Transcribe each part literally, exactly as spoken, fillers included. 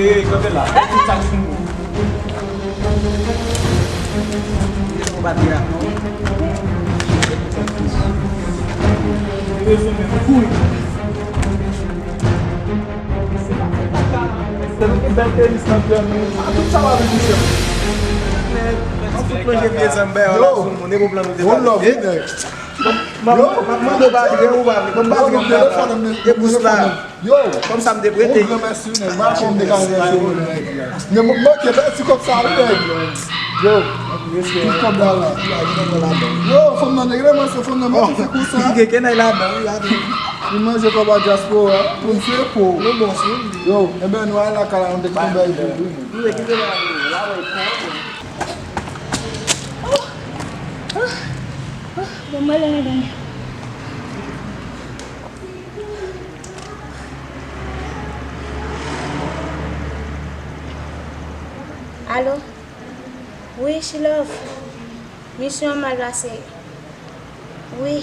Ey, kanpe la. Sa k fin bon? Ou pa di la. Ou bezwen menm kouri. Bèl tenis nan pye nou. A tout sa w ap di, mesye. An fout lonje pye zanm, bè, la sou moun, e pou plan nou te pale. M ap mande w pa vle, ou pa vle. Ban m pa vle, m pa vle. E bous la. Yo, kòm sa m te prete. Yon granmèsi, nèg. M pa konn de ka remèsye ou, nèg. Men m manke pèdi kòb sa, wi, nèg. Yo, tout kòb la la. Yo, fanm nan, nèg, remèsye fanm nan, mwen te fè konsa. Gen kenay ladan, wi, ladan. Li manje kòb a dyaspora, pou m se po. Nou bon, si. Yo, enben, nou al lakay la, nou te gen bèl jou, wi. Nou te kite la, la, wi. Bon, mwen ale ladan. Alo? Wi, Chilove. Misyon an mal pase. Wi.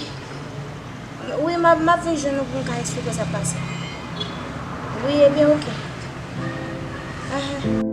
Wi, m ap, m ap vin jwenn ou pou m ka eksplike sa k pase. Wi, ebyen, oke. Ahan.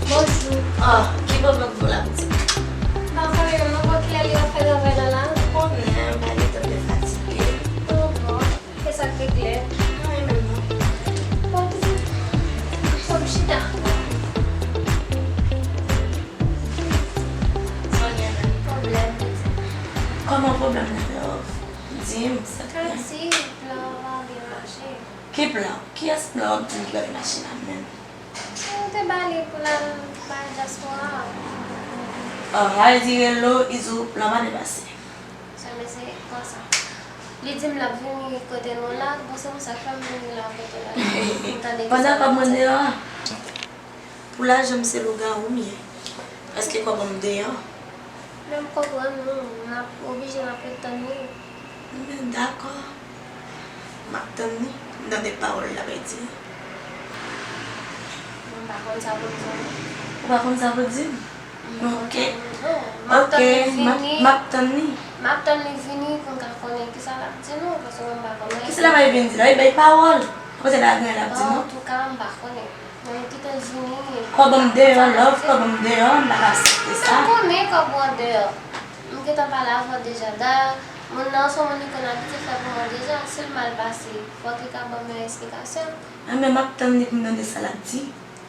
Bonjou. Ah, ki bò m ap voye la pitit? M pa konnen non, bò kilè li ap fè travay la la? M konnen, m pa gen tan, m te fatige. Oh, bon. E sa k regle? Anyen menm non. Bon, pitit, fò m chita. Sa w gen menm? Pwoblèm, pitit. Kòman pwoblèm nan, love? Di m, sa k gen? Kadi, plan an pa byen mache. Ki plan? Kiyès plan w ap di m ki pa byen mache la menm? Ou te ba li pou l al bay dyaspora a. Ah, sa vle di Relo, Izo, plan pa byen pase. Sèlman se konsa. Li di m l ap vini kote nou la, bon, se pou sa k fè m vini la kote w la. M tande ki sa l ap di. Pandan kòb mwen deyò a? Pou lajan m se lougawou m ye. Èske kòb an m deyò? Men m konprann ou, n ap oblije n ap ret tann li. Enben, dakò. M ap tann li. M tande pawòl l ap di. Mwen pa konn sa pou m di w. Ou pa konn sa pou w di m? Oke. Oke, m ap, m ap tann li. M ap tann li vini pou m ka konnen kisa l ap di nou, paske mwen m pa konn anyen. Kisa l ap vin di la? Li bay pawòl. Ou panse l pa gen anyen l ap di nou? Antouka, m pa konnen. Men m kite l vini. Kòb an m deyò, love, kòb an m deyò, m pa ka aksepte sa. M konnen kòb ou an deyò. M gentan pale avè w deja. Dayè, moun nan se yon moun li konn abitye fè pou mwen deja. Si l mal pase, fòk li ka ban m yon esplikasyon. Enben, m ap tann li pou m tande sa l ap di.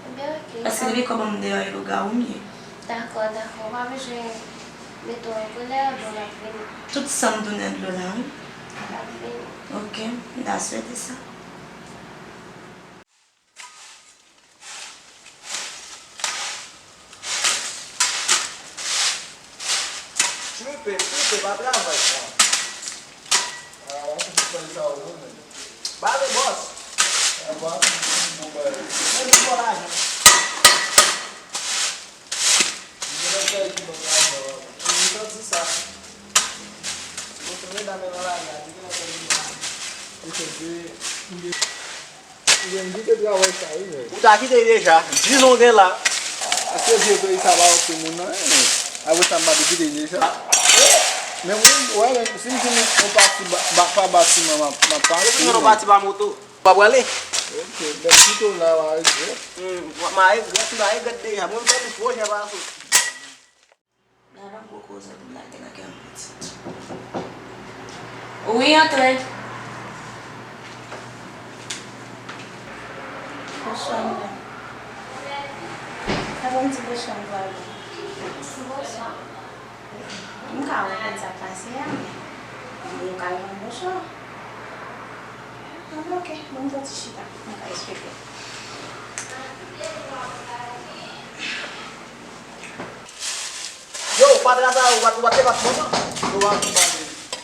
Ebyen, oke. Paske depi kòb an m deyò, e lougawou m ye. Dakò, dakò. Ou pa bezwen mete w an kolè, bon, l ap vini. Tout san m tounen dlo la, wi. L ap vini. Oke, m ta swete sa. Tripe, tripe, pa travay, sa. Ah, ou konn sa ou menm. Ba nou, bòs. Ah, bòs, bon bagay. Men nou fò lajan. Li gen nan fè ki ban lajan, wi. Ou santi sa. Bon, se medam nan lari a, li gen nan fè ki ban lajan. Li santi, li gen Ou gen kite travay sa, wi, nèg. Ou ta kite l deja. Diz an w gen la. Èske vye peyi sa pa oke moun nan, en? Apre sa, m pa te kite l deja. Men wi, wè, men si m jwenn yon pati ba, ba, pa batiman, m ap, m ap pase. Ou jwenn yon pati ba moto. W ap prale? Oke, bèl pito la, w a regrèt. Hmm, m a regrèt, m a regrèt deja. Mwen, m fè plis pwojè pa sou. Ladan gwo koze pou lage nan kè m pitit. Wi, antre. Bonswa, medam. Sa bon, m di bonswa, m pral. Bonswa. M ka konprann sa k pase a, men yo ka jwenn yon sò. Anben, oke, ban m fè yon ti chita, m ka eksplike. Yo, patra sa, ou pa, ou pa te bat mwen, non? Yo, w ap pale.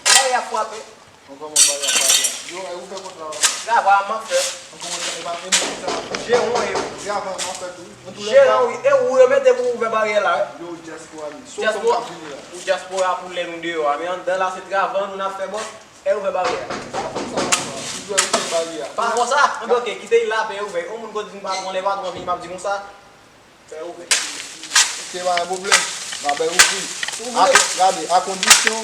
Bagay ap frape. Mwen kòman bagay ap pale a? Yo, e ou fè kontra a? Travay a m ap fè. Mwen kòman sa, e pa, e mwen ki sa m ap fè? Jeran w ye wi. Travay a m ap fè tou. Jeran w wi, e ou yo mete pou ouvè baryè la wi. Yo, dyaspora li. Dyaspora, ou dyaspora pou lè nou deyò a, men anndan la se travay nou n ap fè bòs, e ouvè baryè a. Pa konsa, m ap fè. Si w ouvè baryè a. Pa konsa? Anben oke, kite l la, e ouvè. Yon moun ko di m patwon, lè patwon vini, m ap di konsa. Fè ouvè. Oke, pa gen pwoblèm. M a bay ouvri. Ouvri. Ak, gade, a kondisyon,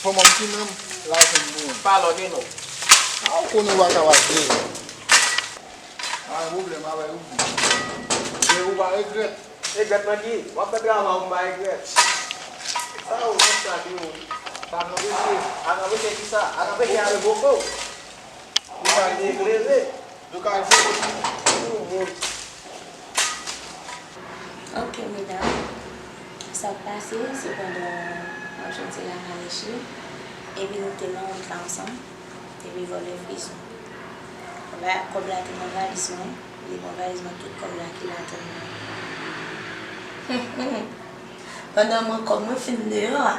fò m an ti menm, lajan m pou mwen. Pa lòde non. A, ou konnen ou pa ka pa vle. Pa gen pwoblèm, m a bay ouvri. Men ou pa regrèt. Regrèt nan ki? W ap fè travay ou, m pa regrèt. Sa ou, konsa ki ou. Pa anpeche. Ak anpeche ki sa? Ak anpeche avèk boko. Ou pa regrèt. Yo ka voye pou moun. Ok, medam. Sa k pase, se pandan m ap jwenn ti lakay mesye, epi nou te nan wout la ansanm, epi vòlè Friz la. Kòb la te nan valiz mwen, li pran valiz mwen, tout kòb la ki ladan l. Pandan mwen kòb mwen fin deyò a,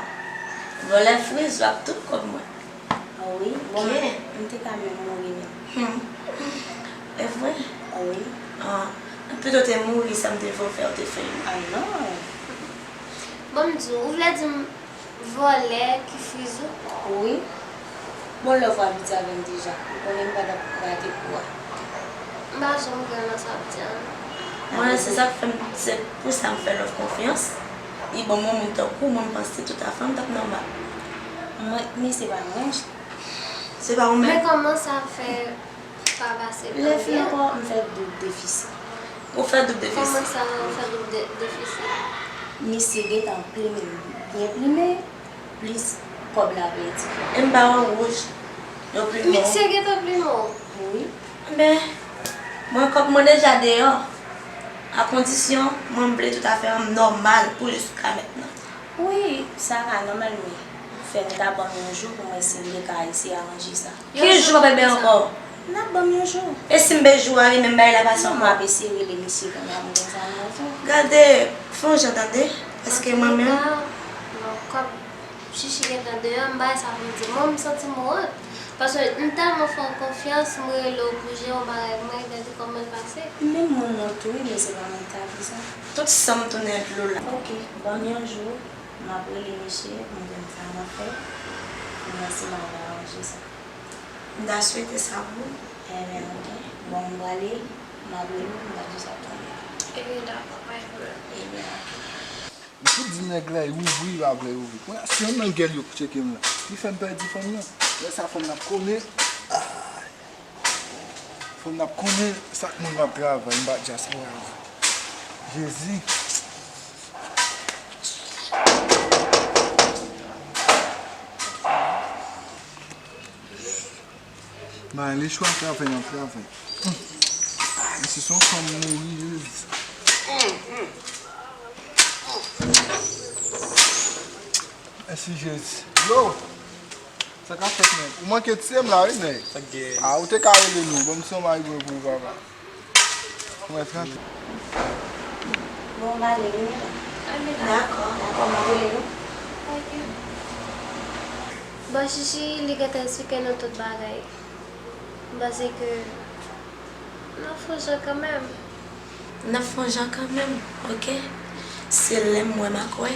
vòlè Friz la ap tout kòb mwen. Ah wi, bon, m te ka menm mouri menm. Hmm. E vre? Ah wi. Ah, pito te mouri, sa m te vle w fè, w te fè l. Ah non. Bon, m di w, ou vle di m vòlè ki Friz ou? Wi. Bon, lè w abitye avè m deja, ou konnen m pa t ap rate kou a. M pa janm kwè nan sa w ap di a non. Mwen, se sa k fè m, se pou sa m fè lòt konfyans. Li bon, mwen, moun tankou mwen, m panse tout afè m t ap nòmal. Mwen, men se pa mwen. Se pa ou menm. Men kòman sa fè pa pase lè fini ankò, m fè doub defisi. Ou fè doub defisi? Kòman sa, ou fè doub de-, defisi? Misye gentan plimen, byen plimen, plis kòb la pèdi. E m pa wè wouj, yo plimen w. Misye gentan plimen w? Wi. Men, mwen kòb mwen deja deyò. A kondisyon, mwen m vle tout afè an nòmal pou jiska mentnan. Wi, sa ka nòmal, men fè n ta ban m yon jou pou mwen si m te ka eseye aranje sa. Ki jou w ap bay ankò? N ap ban m yon jou. E si m bay jou a, li menm bagay la pase ankò? Non, m ap eseye rele misye kounye a pou m konn sa m ap fè. Gade, fè yon jan tande, paske mwen menm. Antouka, non, kòb Chichi gentan deyò, m pa wè sa pou m di. Mwen, m santi m wont. Paske m tèlman fè w konfyans, m rele w pou jere yon bagay pou mwen, gade kòman l pase. Menm mwen wont tou wi, men se pa mwen ki ta di sa. Tout san m tounen dlo la. Ok, ban m yon jou, m ap rele misye, m konn sa m ap fè. M wè si m ap aranje sa. M ta swete sa pou ou. Ebyen, ok. Bon, m prale, m ap rele w, m ap di w sa k tonbe. Ebyen, dakò, pa gen pwoblèm. Ebyen, ok. M fout di nèg la, li ouvri, li pa vle ouvri. Kounye a, se yon nan gèl yo k tcheke m la. Li fè m pèdi fanm nan. Lè sa fanm nan ap konnen. Ay. Fanm nan ap konnen sa k moun ap travay, m pa dyaspora. Jezi. Mwen, lechwa travay nan travay. Mesye, se yon fanm mouri, Jezi. Mèsi, Jezi. Yo! Sa k ap fèt, nèg? Ou manke tiye m la, wi, nèg. Sa k gen? A, ou te ka rele nou. Ban m se yon mari mwen pou ou, papa. Mwen, tranke. Bon, m ale, wi, medam. Dakò. Dakò, m ap rele nou. Ok. Bon, Chichi, li gentan eksplike nou tout bagay. M panse ke n ap fè yon jan kanmenm. N ap fè yon jan kanmenm, ok? Se lè m wè m a kwè.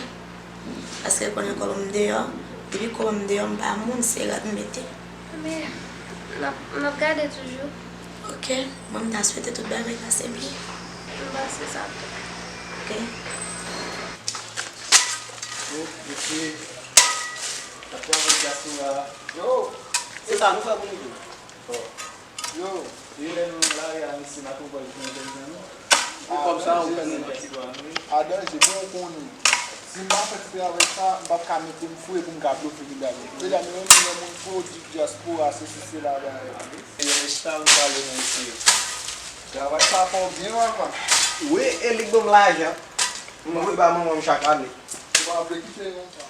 Paske konnen kòb m deyò. Depi kòb m deyò, m pa moun, se rad m mete. Men, n ap, n ap gade toujou. Ok, mwen m ta swete tout bagay pase byen. M panse sa tou. Ok. Yo, mesye, n ap travay dyaspora. Yo, se sa nou fè pou nou tou. Yo, e lè nou nan lari a, mesye, n ap pran pòz pou nou jwenn zanmi. Ou kòm sa, ou fè nou dyaspora nou, wi. A danje, bon, ou konnen. Si m pa fè ti travay sa, m p ap ka mete m fou e pou m ka blofe vin gade. Medam yo, menm lè moun fou, yo di dyaspora, sesi, sela, bagay la. E yon estal m pale nan isi yo. Travay sa fè w byen, papa. Wi, e li k ban m lajan. M voye ba manman m chak ane. Ou pa vle kite l konsa.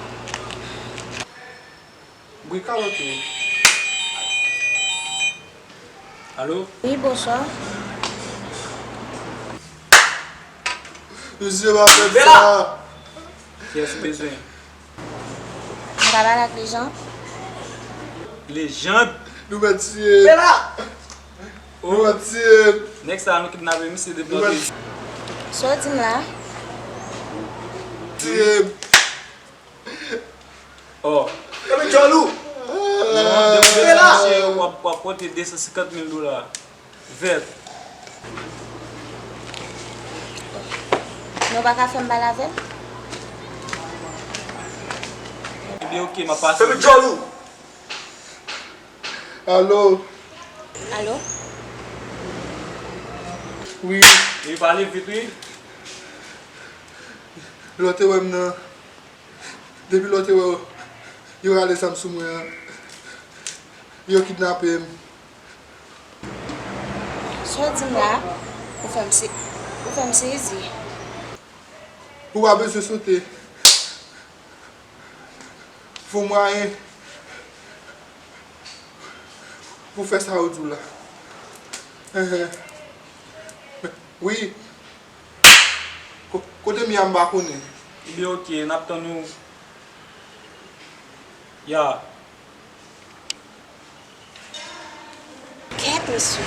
Bri kalòt ou. Alo? Wi, bonswa. Mesye, pa fè sa. Kiyès ou bezwen? M ka pale ak Lejand? Lejand? Nou mèt tiye m. Bela! Nou mèt tiye m. Nèg sa a, nou kidnape misye depi lòt. Sa w di m la? Tiye m. Oh. Kenbe djòl ou! Non, depi misye w ap, w ap pote de san senkant mil dola. Vèt. Non, w pa ka fè m pale avè l? Ebyen, oke, m ap pase. Kenbe djòl ou! Alo? Alo? Wi. Wi, pale vit, wi. Lè w te wè m nan, depi lè w te wè yo rale zam sou mwen an, yo kidnape m. Sa w di m la, ou fè m se-, ou fè m sezi. Ou pa bezwen sote. Fò mwayen pou fè sa yo di w la. Enhen. Wi. Ko-, kote m ye a m pa konnen. Ebyen, oke, n ap tann ou. Ya. Kèt, mesye,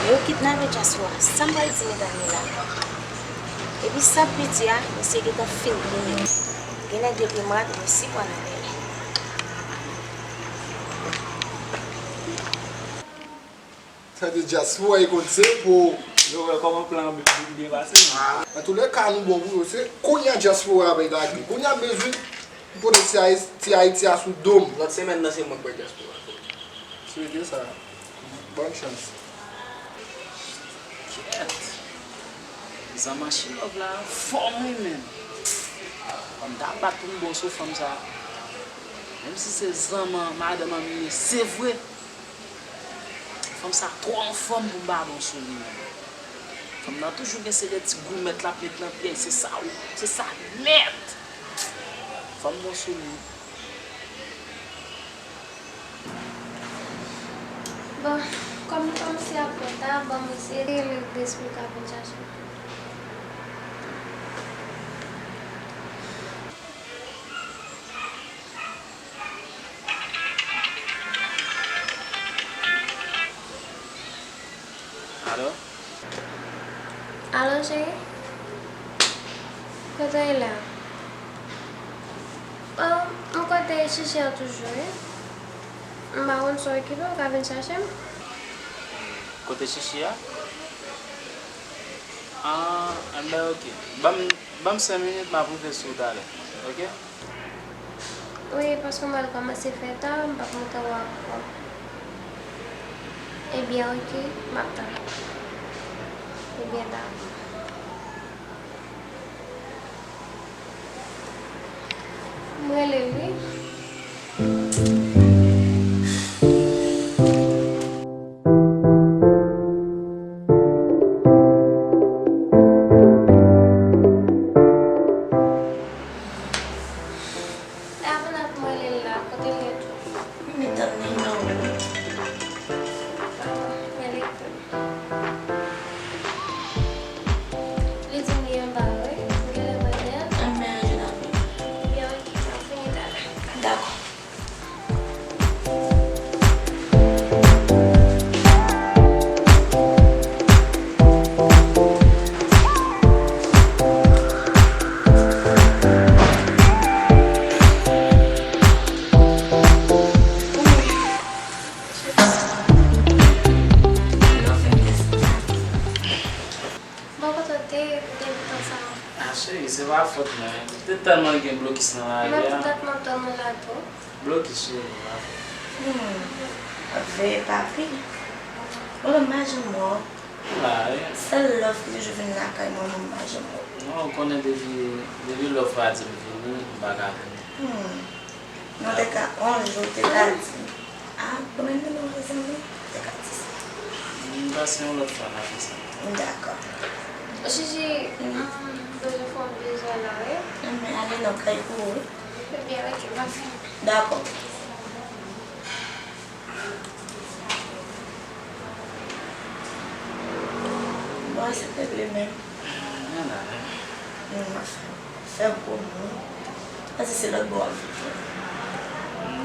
yo kidnape dyaspora. Sa m pral di medam yo la? Epi sa piti a, misye gentan fin goumen. Gen nèg yo te mad, mesye pran nan lè. Sa te dyaspora e konn se pou. Yo wè kòman plan an byen pase. Antoulèka, nou bon pou yo. Se kounye a dyaspora a bay lage. Kounye a bezwen pote ti Ayis-, ti Ayiti a sou do m. Lòt semèn nan, se mwen k bay dyaspora a. Swete sa. Bòn chans. Kèt! Zan mache love la anfòm wi menm. Fò m ta bat pou m bon sou fanm sa. Menm si se zan man-, madanm an m ye, se vre. Fanm sa twò anfòm pou m pa bon sou li menm. Fanm nan toujou gen se de ti goumèt l ap met nan pye, se sa wi, se sa nèt. Fanm bon sou li. Bon, kòm nou kòmanse ap pran ta, ban m eseye rele Grace pou l ka vin chache m. Alo? Alo, cheri? Kote w ye la? Oh, m kote Chichi a toujou, wi. M pa konn si w okipe, w ka vin chache m? Kote Chichi a? Ah, anben, ok. Ban m, ban m senk minit, m ap rive sou ou talè. Ok? Wi, paske m pral kòmanse fè ta, m p ap montre w ankò. Ebyen, ok, m ap tann ou. Ebyen, dakò. M rele l, wi. Avan n ap mwen li la, kote l ye tou? M gentan nan men w. Dakò, mwen li tou. Li di m li anba wi, m genlè mande a. Anben, ranje l avè m. Ebyen, ok, m ap vini talè. Dakò. Bon, kote w te depi tan sa a? Ah, cheri, se pa fòt mwen. Te tèlman gen blokis nan lari a. Menm tou dat m ap tann ou la tou. Blokis, cheri, pa fòt. Hmm. W ap veye papi. Ou la, m pa janm wè w. M la, wi. Sèl love ki toujou vin lakay mwen, mwen pa janm wè w. Non, ou konnen depi, depi love pa di m vini, m pa ka vini. Hmm. Non, te ka, yon jou, te ka di. Ah, bon, men nou, mezanmi, te ka di sa. M pase yon lòt fwa, n a fè sa. Dakò. Jiji, m bezwen fè yon bizou la, wi. Anben, ale non, kay pou ou, wi. Ebyen, ok, m ap vini. Dakò. Bon, se te vle menm. Ann ale. Non, m ap fè. Fè gwo mo. Paske se lòt bò w ap viv.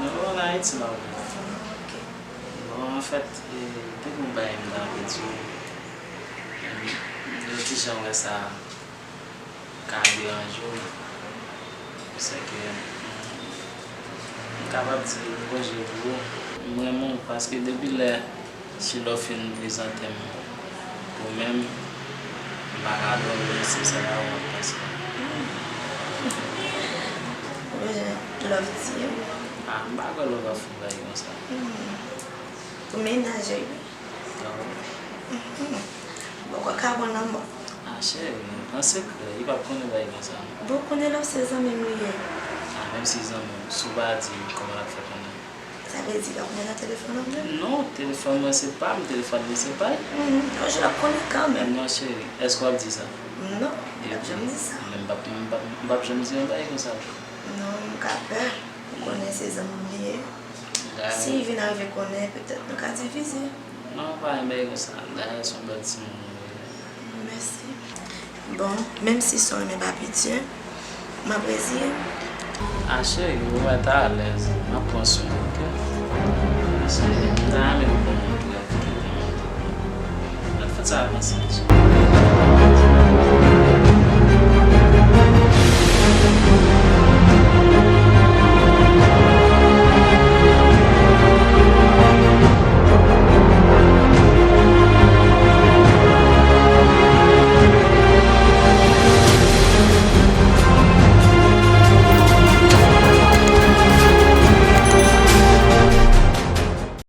Non, ann Ayiti m ap viv. Ok. Bon, anfèt, e, te gen yon bagay m t anvi di w. Yon ti jan wè sa ka deranje w. Se ke, m kapab di Bondye pou ou. M renmen w paske depi lè Chilò fin prezante m ou menm, m pa ka dòmi, se sèl avè w m ap pase. Ou bezwen love tiye m? Ah, m pa kwè love ap fè yon bagay konsa. Hmm. Ou menaje, wi. Ah bon? Mhm. Bon, ou ka bon lanmò. Ah, cheri, an sekrè, li p ap konnen bagay konsa. Bon, ou konnen love se zanmi m li ye. Ah, menm si zanmi w, si w pa di m, kòman l ap fè konnen? Sa vle di l ap konnen nan telefòn ou menm? Non, telefòn mwen se pa m, telefòn li se pa l. Mhm. Yon jou l ap konnen kanmenm. Non, cheri, èske w ap di sa? Non, m p ap janm di sa. Men m p ap, m p ap, m p ap janm di yon bagay konsa. Non, m ka pè. Ou konnen se zanmi m li ye. Si l vin arive konnen, petèt nou ka divize. Non, pa gen bagay konsa. Dayè, se yon bèl timoun ou ye. Mèsi. Bon, menm si sa w renmen pa pitye, m ap reziye m. Ah, cheri, ou mèt alèz. M ap pran swen w, ok? Cheri, m ta renmen pou nou montre avèk ou. Lòt fèt sa ap ansanm, cheri.